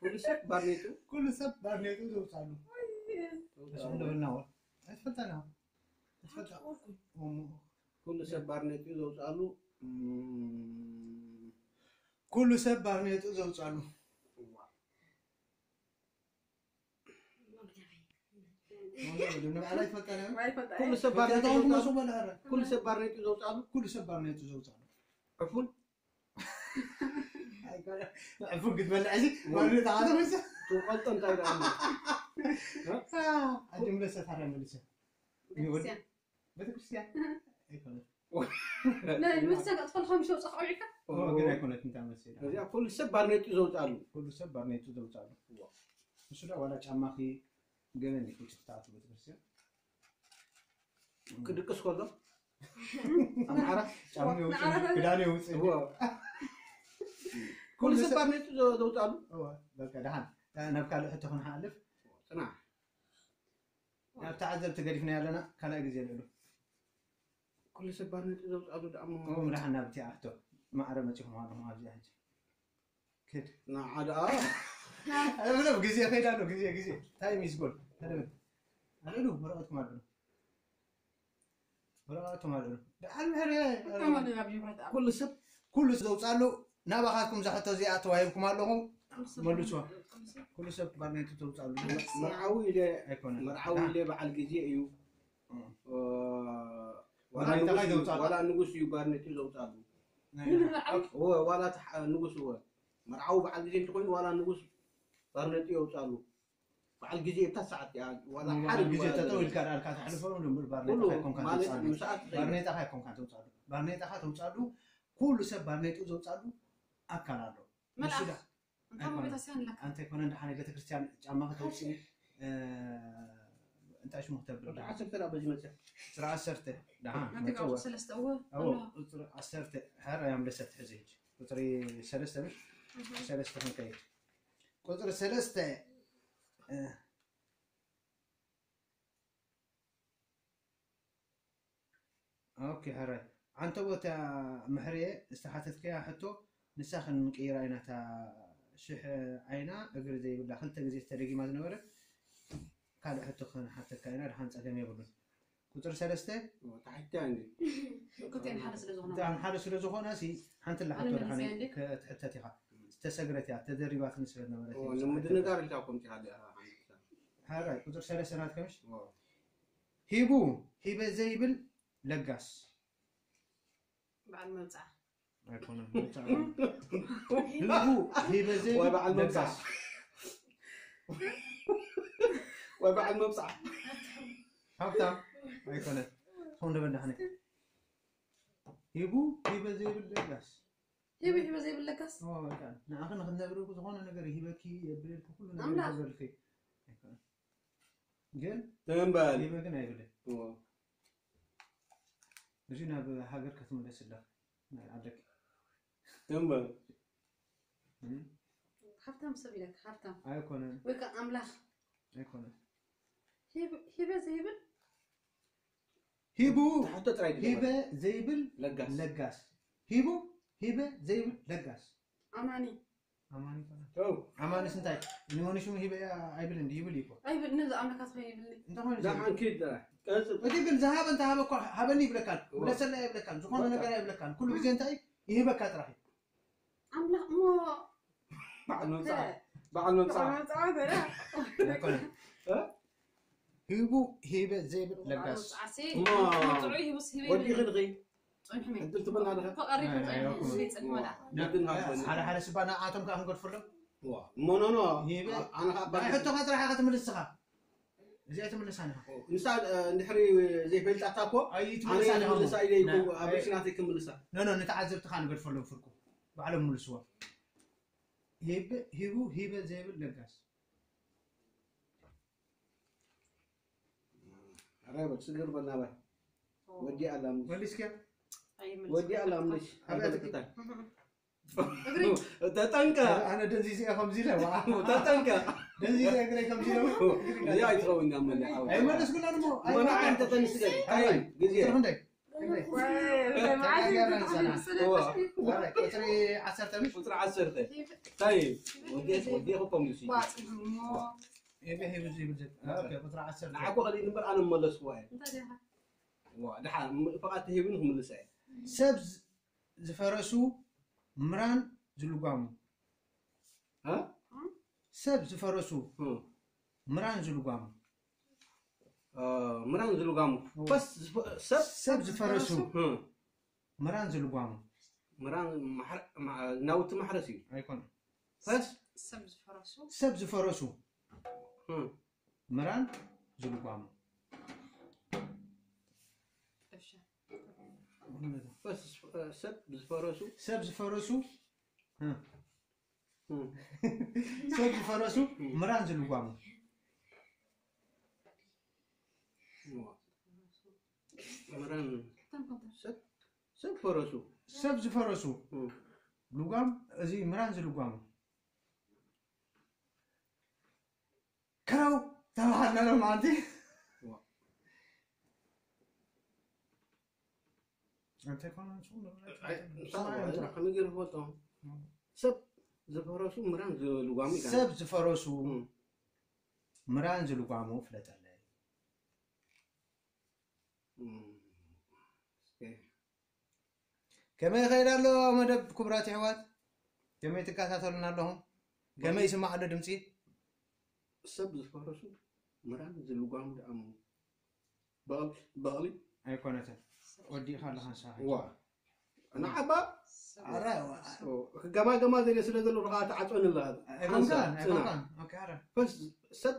ኩሉ ሰብ ባርኔጡ ኩሉ ሰብ ባርኔጡ ዘውፃሉ። እሱ እንደበልና ወ ኣይትፈልጠና ትፈልጣ ኩሉ ሰብ ባርኔጡ ዘውፃሉ ኩሉ ሰብ ባርኔጡ ዘውፃሉ። ንባዕላ ይፈልጠና ኩሉ ሰብ ባርኔጡ ፈለጠውን ዘውፃሉ መስሎ በላረ ኩሉ ሰብ ባርኔጡ ዘውፃሉ ኩሉ ሰብ ባርኔጡ ዘውፃሉ። ዕፉን ዕፉን ክትበልዕ እዚ ባርኔጣ ሓደ መሰ ትፈልጦ እንታይ ደኣ ኣጅምለ ሰታረ መልሰ ቤተክርስትያን ቤተክርስትያን ኣይኮነ ንቤተክርስትያን ክትፈልካ ምሽ ወፅእ ቀውዒካ ግን ኣይኮነት እንታይ መሰለ እዚኣ ኩሉ ሰብ ባርኔጡ ዘውፃሉ ኩሉ ሰብ ባርኔጡ ዘውፃሉ። እሱ ዳ ዋላ ጫማኺ ገበን ይፍጭ ክትኣቱ ቤተክርስትያን ክድቅስ ከሎ ኣምሓራ ጫማ የውፅእ ክዳን የውፅእ እዎ። ኩሉ ሰብ ባርኔጡ ዘውፃሉ እወ፣ በቃ ደሓን ናብ ካልእ ሕቶ ክንሓልፍ ፅናሕ ናብ ተዓዘብቲ ገዲፍና ኣለና ካልኣይ ግዜ ልዕሉ ኩሉ ሰብ ባርኔጡ ዘውፃሉ ደኣ እሞ እሞ ደሓን ናብቲ ኣሕቶ ማዕረ መፂኹም ኣለኹም ኣብዚኣ ሕጂ ክድ ንዓድኣ ኣለብለም ግዜ ከይዳ ኣሎ ግዜ ግዜ ታይም ይዝጎል ተደበል ኣልዕሉ ወረቐትኩም ኣልዕሉ ወረቐትኩም ኣልዕሉ ደሓን ምሕረ ተማሊ ናብ ይብረት ኣብ ኩሉ ሰብ ኩሉ ዘውፃሉ ናባኻትኩም ዛሕቶ እዚኣ ተዋሂብኩም ኣለኹ መልስዋ ኩሉ ሰብ ባርኔቱ ተውፃሉ መርዓዊ ኢለ ኣይኮነን መርዓዊ ኢለ በዓል ግዜ እዩ እም። እ፣ ባርኔጣ ንጉስ እዩ- ዘውፃሉ። ዋላ ንጉስ እዩ ባርኔጡ ዘውፃሉ ናይ- ንምርዓው እወ ዋላ ተሓ- ንጉስ እወ መርዓዊ በዓል ግዜ እንተኮይኑ ዋላ ንጉስ ባርኔጡ የውፃሉ በዓል ግዜ እታ ሰዓት እያ ዋላ ሓደ በዓል ግዜ ይባል ጠጠው ዘሎ። ኢልካ ዳልካ ተሕልፎ እምበር ባርኔጣ ኩሉ ካይኮንካ ማለት ተውፃሉ ንሰዓት ትኸይድ ባርኔጣ ካይኮንካ ተውፃሉ ባርኔጣኻ ተውፃሉ ኩሉ ሰብ ባርኔጡ ዘውፃሉ ኣካል ኣሎ ንሱ መልኣኽ ዳ- እንታይ ቤተክርስትያን ኣለካ ኣንተ ይኮነ እንደ ሓደ ቤተክርስትያን ጫማ ከተውፅኡ እ፣ እንታይ ሽሙ ክተብል ቁጥሪ ዓሰርተ ዳ በዚ መፅእ ቁፅሪ ዓሰርተ ደሓን ናተይ መፅእ ቁፅሪ ሰለስተ እወ ኣዎ ኣሎ ቁፅሪ ዓሰርተ ሕረ ያም ለሰት ሕዚ ሕጂ ቁፅሪ ሰለስተ ነሽ ሰለስተ ክንከይድ ቁፅሪ ሰለስተ እ፣ ኦኬ ሕራይ ዓንተቦ እታ ምሕርየ ዝተሓተትከያ ሕቶ ንሳ ክንቅይራ ኢና እታ ሽሕ ዓይና እግሪ ዘይብላ ክልተ ግዜ ተደጊማ ዝነበረ ካልእ ሕቶ ክንሓተካ ኢና ድሓን ፀገም የብሉን ቁፅሪ ሰለስተ ታሕቲያ እንዲ ክልቴን ሓደ ስለ ዝኾነ እንተ ሓደ ስለ ዝኾነ ሲ ሓንቲ ላሓቶ ኣነ ድሓን መልሰያ እንዴ? ክትሕተት ኢኻ ዝተሰግረት እያ ተደሪባትኒ ስለ ዝነበረት እያ። ንምድንጋር ኢልካ ኮምቲ ሓደ ሕራይ ቁፅሪ ሰለስተ ናትከምሽ ሂቡ ሂበ ዘይብል ለጋስ በዓል መብፅዓ ኣይኮነን መብፅዓ ሂቡ ሂበ ዘይብል ወይ በዓል መብፅዓ ለጋስ ወይ በዓል መብፅዓ ሃብታም ኣይኮነን ቶም ደበና ሕነ ሂቡ ሂበ ዘይብል ለጋስ ሂበ ሂበ ዘይብል ለጋስ ኦ፣ በቃ ንዓኺ ንክትነብሪ ዝኾነ ነገር ሂበኪ የብለልኪ ኩሉ ነገር ኣምላኽ። ይገብረልኪ ኣይኮነን ግን ትንበል ሂበ ግን ኣይብልን እዚ ናብ ሃገር ክትምለስ ኣለካ ናይ ዓደኪ ትንበል እም? ሃብታም ሰብ ኢለካ ሃብታም ኣይኮነን ወይ ከዓ ኣምላኽ ኣይኮነን ሂብ- ሂበ ዘይብል ሂቡ ትሕቶ ጥራይ ሂበ ትግበር ዘይብል ለጋስ ለጋስ ሂቡ ሂበ ዘይብል ለጋስ ኣማኒ ኣማኒ ይኮነ ተው ኣማንስ እንታይ ንሆነ ሽሙ ሂበ ኣይብል እንዲ ይብል ይኮ ኣይብል ነዚ ኣምላካ ስኸ ይብልኒ እንታይ ኮይኑ ዳሓን ኪድ ጥራይ ቀፅል እቲ ግን ዝሃበ እንተ ሃበ እኳ ሃበኒ ይብለካን እወ። ውለሰላ ይብለካን ዝኾነ ነገር ኣይብለካን ኩሉ ግዜ እንታይ ይህበካ ጥራሕ እዩ ኣምላኽ እሞ በዓል መብፅዓ በዓል መብፅዓ መብፅዓ ገለ ኣይኮነ ሂቡ ሂበ ዘይብል ለጋስ። እሞ ወዲ ክንኺ ዕድል ትበና ኣለኻ። ሓደ ሓደ ስባ ንኣቶም ከዓ ክንገድፈሎም። እሞ ኖ ኖ። ኣነ ከዓ ሕቶኻ ጥራሕ ኢኻ ትምልስኻ። እዚኣ ትምልሳ ንኻ። ንሳ እንድሕሪ ዘይፈልጣታ እኮ ኣነ ኣይትምልሳ ንኻ። ክምልሳ ኢለ ይኮ ኣብ ርእሲ ናተይ ክምልሳ። ኖ ኖ፣ ንተዓዘብትኻ ንገድፈሎም ፍርቁ። ባዕሎም ምልስዎ። ሂበ ሂቡ ሂበ ዘይብል ለጋስ። ኣራይ በል ስግር በል ናባይ። ወዲ ኣላምሽ መሊስኪያ። ወዲ ኣላምሽ። ኣበይ ኣትኪ? ተጠንቀ ኣነ ደንዚዘ እየ ከምዚ ኢለ። ተጠንቀ ደንዚዘ እግረይ ከምዚ ኢለ። እዚኣ ኣይትኸውን እያ መለዓው። ኣይመለስኩላን እሞ። መናዓ እንተ ተንስገድ እንታይ ግዜ? ትርፍ እንታይ? ቁፅሪ ዓሰርተ ምሽ? ቁፅሪ ዓሰርተ። ታይ ወዴ ወዴ ኮኮም ዱሲ። ሄበ ሄበ ዝብል ዘ- ኦኬ፣ ቁፅሪ ዓሰርተ። ንዓኮ ከሊእ እምበር ኣነ መለስኩዋ እየ። ዋ፣ ድሓ ም- ፍቓድ ተሂቡኒ ክምልሳ እየ። ሰብ ዝ- ዝፈረሱ ምራን ዝልጓሙ። እ? ሰብ ዝፈረሱ እ። ምራን ዝልጓሙ። እ፣ ምራን ዝልጓሙ። ፈስ ዝፈ- ሰብ ሰብ ዝፈረሱ እ። ምራን ዝልጓሙ። ምራን ማሕረ- ማ- ናውቲ ማሕረስ እዩ። ኣይኮነ። ፈስ ሰብ ዝፈረሱ ሰብ ዝፈረሱ እ። ምራን ዝልጓሙ። እሺ ፈስ ዝፈ- ሰብ ዝፈረሱ ሰብ ዝፈረሱ እ። ሰብ ዝፈረሱ ምራን ዝልጓሙ። ምራን ሰብ ሰብ ፈረሱ ሰብ ዝፈረሱ እ። ልጓም እዚ ምራን ዝልጓሙ። ከረው ተባሃልና ሎማዓንቲ። ዋ። እንታይ ኮነ ንሱ ንብረት ኣይ፣ እንታይ ሰማይ ወረ? እንትና። ከመይ ገይሩ ክፈልጦ? ሰብ ዝፈረሱ ምራን ዝልጓሙ እዩ። ሰብ ዝፈረሱ እም፣ ምራን ዝልጓሙ ፍለጠለይ። እም። እስከ ከመይ ይኸይድ ኣሎ መደብ ክቡራት ኣሕዋት? ከመይ ትከታተሉና ኣለኹም? ከመይ ይስማዕ ኣሎ ድምፂ? ሰብ ዝፈረሱ ምራን ዝልጓሙ ደኣሙ በቕሊ በቕሊ ኣይኮነትን። ወዲእኻ ኣለኻ ንስኻ። ዋ ንዓባ ኣረ፣ ዋ። ገማ ገማ ዘለ ስለ ዘሎ ርኻ ተዓፅወኒ ኣለኻ ኣይኮንካን፣ ኣይኮንካን። ኦኬ፣ ኣረ። ሰብ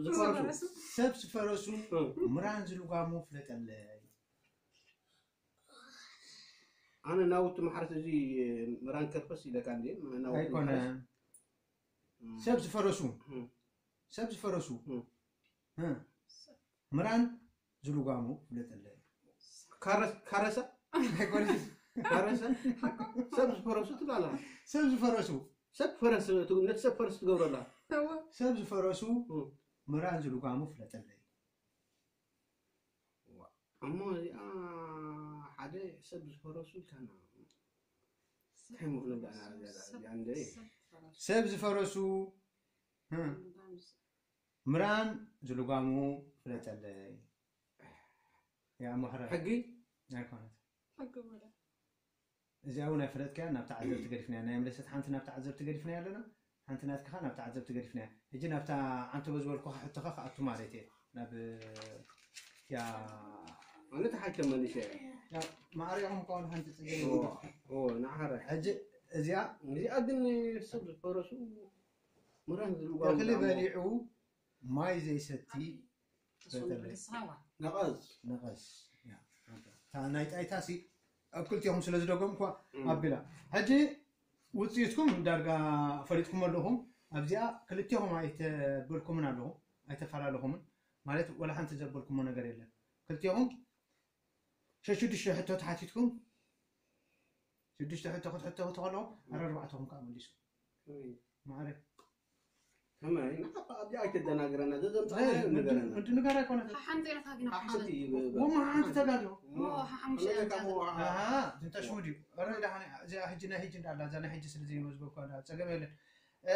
ዝፈረሱ ሰብ ዝፈረሱ እ። ምራን ዝልጓሙ ፍለጠለይ። ኣነ ናውቲ ማሕረስ እዚ ምራን ከርፈስ ኢለካ እንዴ ናውቲ ኣይኮነ። ማሕረስ። እም። ሰብ ዝፈረሱ እም። ሰብ ዝፈረሱ እም። እ። ምራን ዝልጓሙ ፍለጠለይ። ካረስ- ካረሰ ኣይኮነስ። ካረሰ ሰብ ዝፈረሱ ትብላላ ሰብ ዝፈረሱ ሰብ ፈረስ ትግ- ነቲ ሰብ ፈረስ ትገብረላ ሰብ ዝፈረሱ እም። ምራን ዝልጓሙ ፍለጠለይ። እሞ እዚኣ ሓደ ሰብ ዝፈረሱ ኢልካና እንታይ ምኽንዳ እዚኣ እንደ ሰብ ዝፈረሱ እ፣ ምራን ዝልጓሙ ፍለጠለይ። ያ ምሕረ ሕጊ ኣይኮነት። ሕጊ ወለ እዚኣ እውን ኣይፈለጥካያ፣ ናብ ተዓዘብቲ ገዲፍናያ። ናይ ምለሰት ሓንቲ ናብ ተዓዘብቲ ገዲፍናያ ኣለና፣ ሓንቲ ናትካ ናብ ተዓዘብቲ ገዲፍናያ። ሕጂ ናብታ ዓንተቦ ዝበልኩኻ ሕቶኻ ክኣቱ ማለት እየ። ናብ ያ ማለት ሓቂ መሊሸ ያ ማዕሪኦም ከውን ሓንቲ ጽገ ንዓኸረ ሕጂ እዚኣ እዚኣ ግን ሰብ ዝፈረሱ ምራን ዝልጓ ተኽሊ በሊዑ ማይ ዘይሰቲ እሱ ንስኻ ዋ ነቐዝ ነቐዝ ያ። እታ ናይ ጣይታ ሲ ኣብ ክልቲኦም ስለ ዝደገምኳ ኣቢላ። ሕጂ ውፅኢትኩም ዳርጋ ፈሊጥኩም ኣለኹም። ኣብዚኣ ክልቲኹም ኣይተበልኩምን ኣለኹም፣ ኣይተፈላለኹምን ማለት ወላ ሓንቲ ዘበልኩሞ ነገር የለን። ክልቲኹም ሸሽዱሽተ ሕቶ ተሓቲትኩም ሽዱሽተ ሕቶ ክትሕቶ ክትኸለኹም ኣረርባዕተኹም ከዓ መሊሱ ማዕረ ከመይ ንዓኻ ኣብዚኣ ኣይተደናግረና ዘዘምፃእናዮ ንገረና እንድንጋር ኣይኮነት። ሓሓንቲ ኢለካ ግን ሓሓንቲ ሓሓንቲ ይበ- ወማ ሓንቲ ተጋድዮ ሞ ሓሓሙሽተ ከመይ ኢለካ ከመ- ኣሃ እንተ ሽሙ ድዩ? እረ ዳሓነ እዚኣ ሕጂ ናይ ሕጂ እንዳላ እዛ ናይ ሕጂ ስለ ዘይመዝገብኳ ዳ ፀገም የለን። እ፣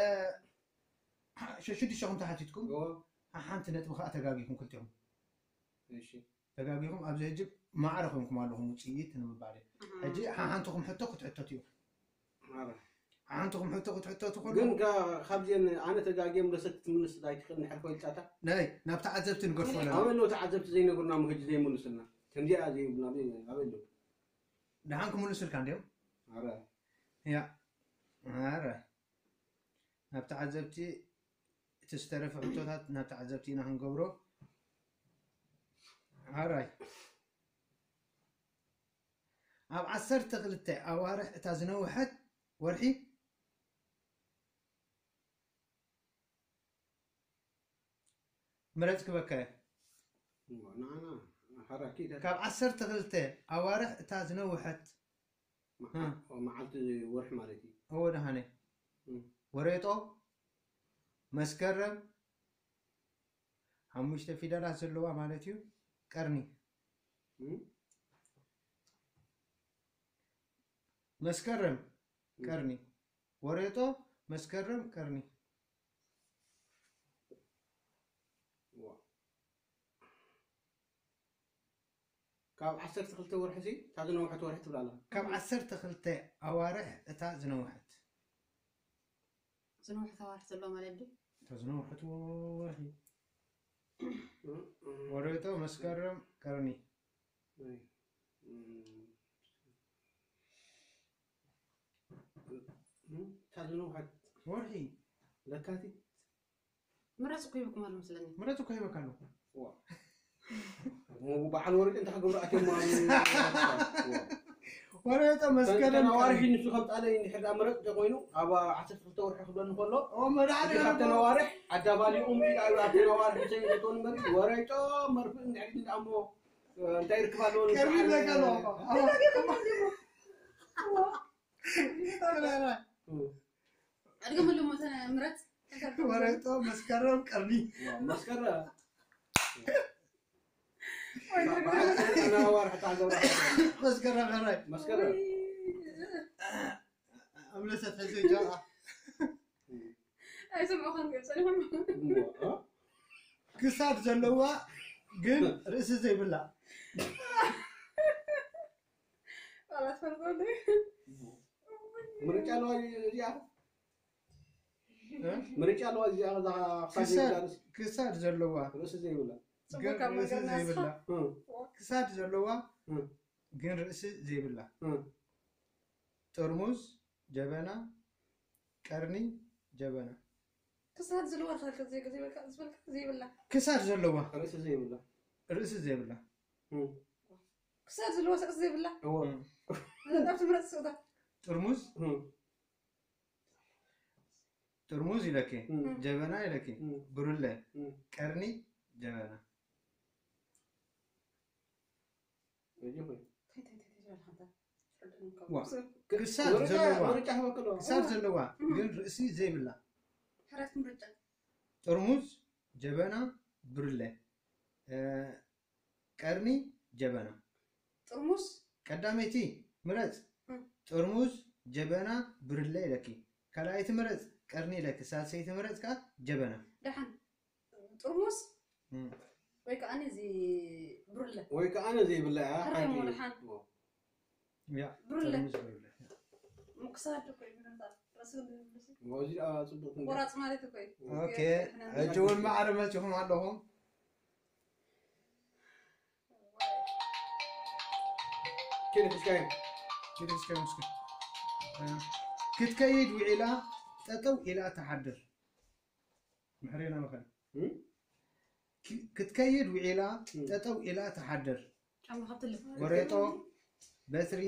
ሸ- ሽዱሽተኹም ተሓቲትኩም እዎ፣ ሓንቲ ነጥቢ ከዓ ተጋጊኹም ክልቲኹም እሺ። ተጋጊኹም ኣብዚ ሕጂ ማዕረ ኮይንኩም ኣለኹም ውፅኢት ንምባል እዩ። ሕጂ ሓሓንትኹም ሕቶ ክትሕተት እዩ። ማዕረ። ሓንትኹም ሕቶ ክትሕተቱ ግን ከለኹም ካ- ካብዚአን ኣነ ተጋግየ ምለሰት ክትምልስ ኣይትኽእል ንሕልፎ ኢልጻታ ናይ ናብ ተዓዘብቲ ንገድፎ ኣለና። ኣበይ ኣለዉ ተዓዘብቲ ዘይነግሩና ምህጂ ዘይመልሱልና ከምዚኣ ዘይብሉና ኣበይ ኣለዉ ደሓን ክምልሱልካ እንዲዮም። ኣረ ያ ኣረ ናብ ተዓዘብቲ እቲ ዝተረፈ ሕቶታት ናብ ተዓዘብቲ ኢና ክንገብሮ። ኣራይ ኣብ ዓሰርተ ክልተ ኣዋርሕ እታ ዝነውሐት ወርሒ ምረጽ ክበካ እየ። ንዓና ሓራ ኪዳ ካብ ዓሰርተ ክልተ ኣዋርሕ እታ ዝነውሐት መዓልቲ ወርሒ ማለት እዩ እዎ ደሃነ እም። ወሬጦ መስከረም ሓሙሽተ ፊደላት ዘለዋ ማለት እዩ። ቀርኒ እም? መስከረም ቀርኒ ወሬጦ መስከረም ቀርኒ ዋ። ካብ ዓሰርተ ክልተ ወርሒ ሲ እታ ዝነውሐት ወርሒ ትብላ ኣለኻ ካብ ዓሰርተ ክልተ ኣዋርሕ እታ ዝነውሐት ዝነውሐት ኣዋርሕ ዘለዋ ማለት ድዩ? እታ ዝነውሐት ወርሒ ወሬጦ መስከረም ቀርኒ ናይ፣ እም፣ እም፣ እታ ዝነውሐት ወርሒ ለካቲት ምረፅ እኮ ይብኩም ኣሎ መስለኒ። ምረፅ እኮ ይበካ ኣለኹ ዋ። እሞ በዓል ወርቂ እንታይ ክገብሩ ኣትዮም ማለት እዩ? ዋ። ወሬጦ መስከረም ተነዋርሒ ቀርኒ ንሱ ከም ጣለ እንድሕር ዳ ምረፅ እንተኮይኑ ኣብ ዓሰርተ ክልተ ወርሒ ክብለኒ ከሎ ኦ መድሓኒ እቲ ካብተን ኣዋርሕ ኣዳባሊቑም ኢሉ ኣብ ኣብተን ኣዋርሒ ሰይእቶን መሪ ወረይጦ መርፍእ እንድሕር ኢሉ እሞ እንታይ ይርክብ ኣለዎ ቀርኒ ይበካ ኣለኹ ዕድገመሉ ሞ ምረፅ ወሬጦ መስከረም ቀርኒ መስከረ ወይ ኣዋርሕ ታገብራ መስከረም ሕራይ መስከረ ኣምለሰት ሕዚ ጃ ኣይሰምዑኻን ገይሩ ጸኒሖም። ክሳድ ዘለዋ ግን ርእሲ ዘይብላ ቃላት ፈልጠሉ። ምርጫ ኣለዋ እዚኣ እ? ምርጫ ኣለዋ እዚኣ እዛ ክሳድ ክሳድ ዘይብላ ርእሲ- ክሳድ ዘለዋ ርእሲ ዘይብላ ጽቡቅ ግን ካብ ርእሲ መንገድና ዘይብላ እ፣ ክሳድ ዘለዋ እ፣ ግን ርእሲ ዘይብላ እ። ጥርሙዝ ጀበና ቀርኒ ጀበና ክሳድ ዘለዋ ተኸልከ ዘይብልካ ዝበልካ ዘይብላ ክሳድ ዘለዋ ርእሲ ዘይብላ ርእሲ ዘይብላ እ፣ ክሳድ ዘለዋ ርእሲ ዘይብላ እወ እም። ነጣብ ትምረጽ ስእታ ጥርሙዝ እ፣ ጥርሙዝ ኢለኪ እ፣ ጀበና ኢለኪ እ፣ ብሩለ እ። ቀርኒ ጀበና በዚ ኾይ። እንታይ እንታይ እንታይ ዝበልካ እንታ ትርድእን ዋ። ከብሱ ክሳድ ምርጫ- ዘለዋ ምርጫ ህበክሎ ክሳድ ዘለዋ ግን ርእሲ ዘይብላ ሕራይት ምርጫ ጥርሙዝ ጀበና ብርለ እ፣ ቀርኒ ጀበና ጥርሙስ ቀዳመይቲ ምረጽ እም። ጥርሙዝ ጀበና ብርለ ኢለኪ ካልኣይቲ ምረጽ ቀርኒ ኢለኪ ሳልሰይቲ ምረጽ ከኣ ጀበና ደሓን ጥርሙስ እም። ወይ ከዓ እዚ ብርለ ወይ ከዓ ዘይብላ እያ ሕራይ ሓንቲ እሞ ደሓን ያ ብርለ። ጥርሙዝ ብርለ ምክሳድ እኮ ይብለና ርእሲ ዝብልሲ ወዚ ጽቡቅ ቆራጽ ማለት እኮ እዩ ኦኬ ሕራይ ሕራይ ሕጂ እውን ማዕረ መጺኹም ኣለኹም ኪን ሕዝካዮ ኪድ እስከ ምስኪ ክትከይድ ውዒላ ጠጠው ኢላ ትሓድር ምሕሬና መኸን እም? ኪ- ክትከይድ ውዒላ ጠጠው ኢላ ትሓድር ጫማ ካብትልፍ ጎሬጦ በትሪ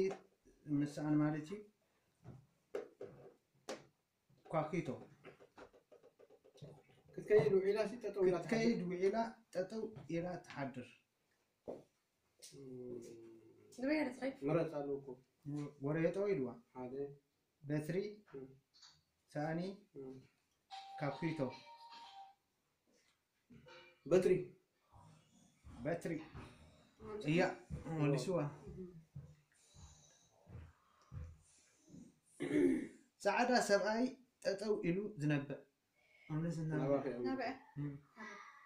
ምስኣን ማለት እዩ ኳኪቶ ክትከይድ ውዒላ ሲ ጠጠው ኢላ ትሓድር። ክትከይድ ውዒላ ጠጠው ኢላ ትሓድር እም፣ ዝበየረ ትኸይድ ምረጽ ኣለዎ እኮ ወሬጦ ኢልዋ ሓደ በትሪ እም፣ ሳእኒ እም። ካኩቶ በትሪ በትሪ እያ መሊስዋ ጻዕዳ ሰብኣይ ጠጠው ኢሉ ዝነብዕ ኣምለስ እና ናባኺ እዮም። ናበዐ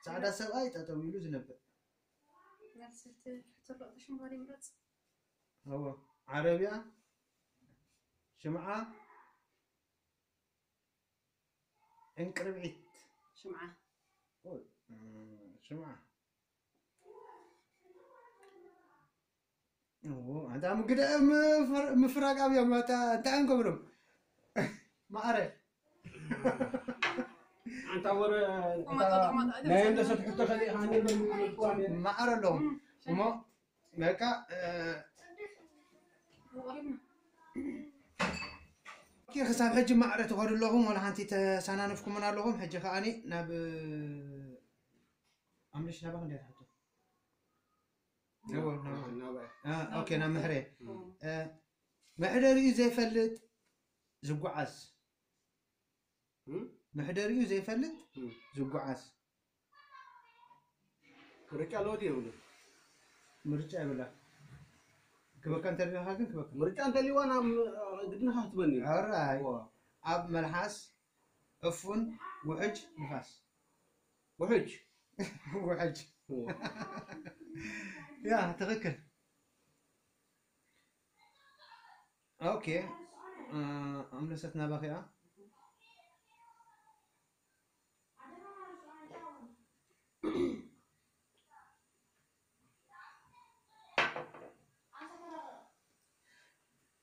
ጻዕዳ ሰብኣይ ጠጠው ኢሉ ዝነብዕ መልሰት ሕቶ ኣሎ ተሽምባሪ ምረጽ እዎ ዓረብያ ሽምዓ እንቅርቢት። ሽምዓ። ሽምዓ። ኣንታ ምግደ ምፍራቅ ኣብዮም። እንታይ እንገብሮም? ማዕረ ኣንታ ወረ ናይ እንደሰት ሕቶ ከሊእካ ማዕረ ኣለዎም እሞ በቃ ክሳብ ሕጂ ማዕረ ትኸዱ ኣለኹም። ወላ ሓንቲ ተሳናንፍኩምን ኣለኹም። ሕጂ ከዓኒ ናብ ኣምልሽ ናባኽ እንዲያ ትሕቶ ኦኬ ናብ ምሕረ መሕደሪኡ ዘይፈልጥ ዝጓዓዝ መሕደሪኡ ዘይፈልጥ ዝጓዓዝ ምርጫ ኣለዎ የብሉ ምርጫ ይብላ ክበካ እንተደለካ ግን ክበካ ምርጫ እንተልዋ ናብ ግድንካ ክትበኒ ራይ ኣብ መልሓስ ዕፉን ውሕጅ ንፋስ ውሕጅ ውሕጅ ያ ትኽክል ኦኬ ኣምለሰት ናባኺ እያ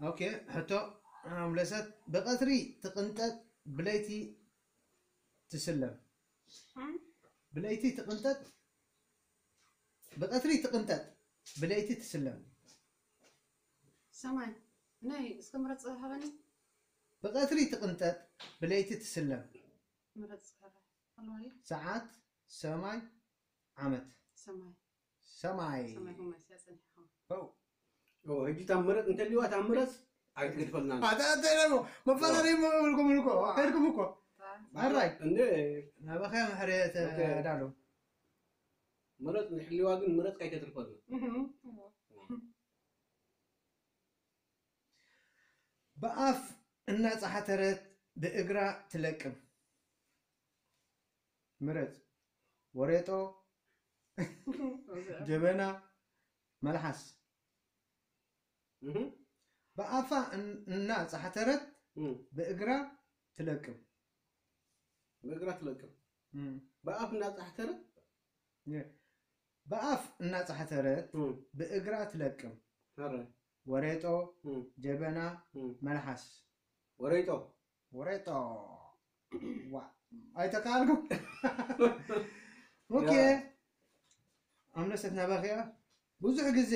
ኦኬ ሕቶ ኣምለሰት ብቐትሪ ትቕንጠጥ ብለይቲ ትስለም ብለይቲ ትቕንጠጥ ብቐትሪ ትቕንጠጥ ብለይቲ ትስለም ሰማይ ናይ እስከ ምረፅ ሃበኒ ብቐትሪ ትቕንጠጥ ብለይቲ ትስለም ምረፅ ሃበኒ ሰዓት ሰማይ ዓመት ሰማይ ሰማይ ሰማይ ሆመስ ያፀኒሕኻ ው ሕጂ ታምረፅ እንተልዋ ታምረፅ ኣይትገድፈልና ኣታተለሞ መፈላለይ መበልኩም እኮ ከድኩም እኮ ኣራይ እንደ ናባኸያ ምሕረ ተዳሉ ምረፅ ንሕልዋ ግን ምረፅ ካይተትርፈልና ብኣፍ እናፀሓተረት ብእግራ ትለቅም ምረፅ ወሬጦ ጀበና መልሓስ ብኣፋ እናፀሓተረት ብእግራ ትለቅም ብእግራ ትለቅም ብኣፍ እናፀሓተረት ብኣፍ እናፀሓተረት ብእግራ ትለቅም ወሬጦ ጀበና መልሓስ ወሬጦ ወሬጦ ዋ ኣይተካልኩ ኦኬ ኣምለሰት ናባኺያ ብዙሕ ግዜ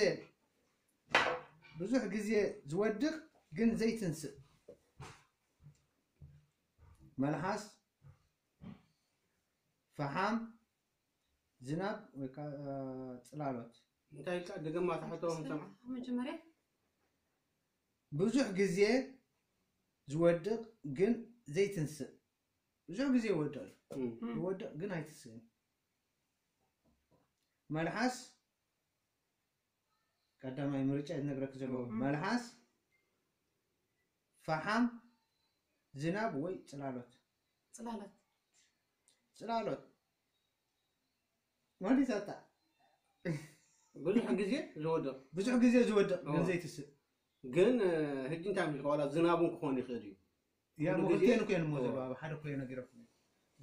ብዙሕ ግዜ ዝወድቕ ግን ዘይትንስእ መልሓስ ፈሓም ዝናብ ወይ ከዓ ፅላሎት እንታይ ኢልካ ድገማ ታሕቶ ሰምዓ መጀመርያ ብዙሕ ግዜ ዝወድቕ ግን ዘይትንስእ ብዙሕ ግዜ ይወድቕ ይወድቕ ግን ኣይትስእን መልሓስ ቀዳማይ ምርጫ ዝነግረክ ዘሎ መልሓስ ፈሓም ዝናብ ወይ ፅላሎት ፅላሎት ፅላሎት ወዲዛታ ብዙሕ ግዜ ዝወድቕ ብዙሕ ግዜ ዝወድቕ ግን ዘይትስእ ግን ሕጂ እንታይ ምልካ ዋላ ዝናብ እውን ክኾን ይኽእል እዩ ያ ክልቲኤን እኮ እየን እሞ ዘለዋ ኣብ ሓደ እኮ ነጊረኩም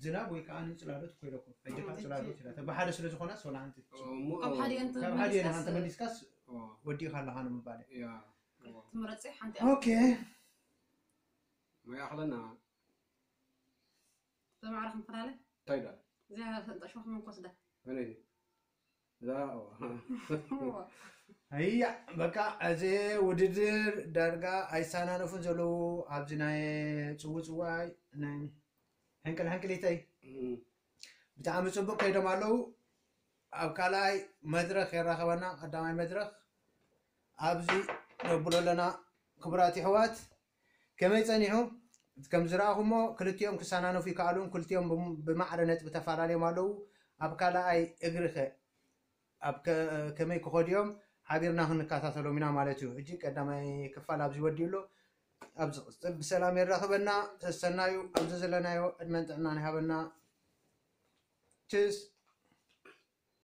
ዝናብ ወይ ከዓ ንፅላሎት እኮ ኢለኩም ሕጂ ከዓ ፅላሎት ኢላ ብሓደ ስለ ዝኾና ሶላ ሓንቲ ካብ ሓደ እየን ካብ ሓደ እየን ሓንቲ መሊስካስ ወዲእካ ኣለኻ ንምባል ትምረፂ ሓንቲ ኦኬ መያኽለና ተማዕረ ክንፈላለ እንታይ ዳ እዚኣ ተንጠሽኹ መንኮስዳ መነይ እዛ እያ በቃ እዚ ውድድር ዳርጋ ኣይሳናነፉን ዘለዉ ኣብዚ ናይ ፅውፅዋይ ናይ ሕንቅል ሕንቅሊተይ ብጣዕሚ ፅቡቅ ከይዶም ኣለዉ ኣብ ካልኣይ መድረክ የራኸበና ቀዳማይ መድረክ ኣብዚ ነብሎ ኣለና ክቡራት ይሕዋት ከመይ ጸኒሑ ከም ዝረኣኹሞ ክልቲኦም ክሰናነፉ ይከኣሉን ክልቲኦም ብማዕረ ነጥቢ ተፈላለዮም ኣለዉ ኣብ ካልኣይ እግሪ ከ ኣብ ከመይ ክኸዱ እዮም ሓቢርና ክንከታተሎም ኢና ማለት እዩ ሕጂ ቀዳማይ ክፋል ኣብዚ ወዲኡ ኣሎ ኣብዚ ቅፅል ብሰላም የራኽበና ሰሰናዩ ኣብዚ ዘለናዮ ዕድመን ጥዕናን ይሃበና ችስ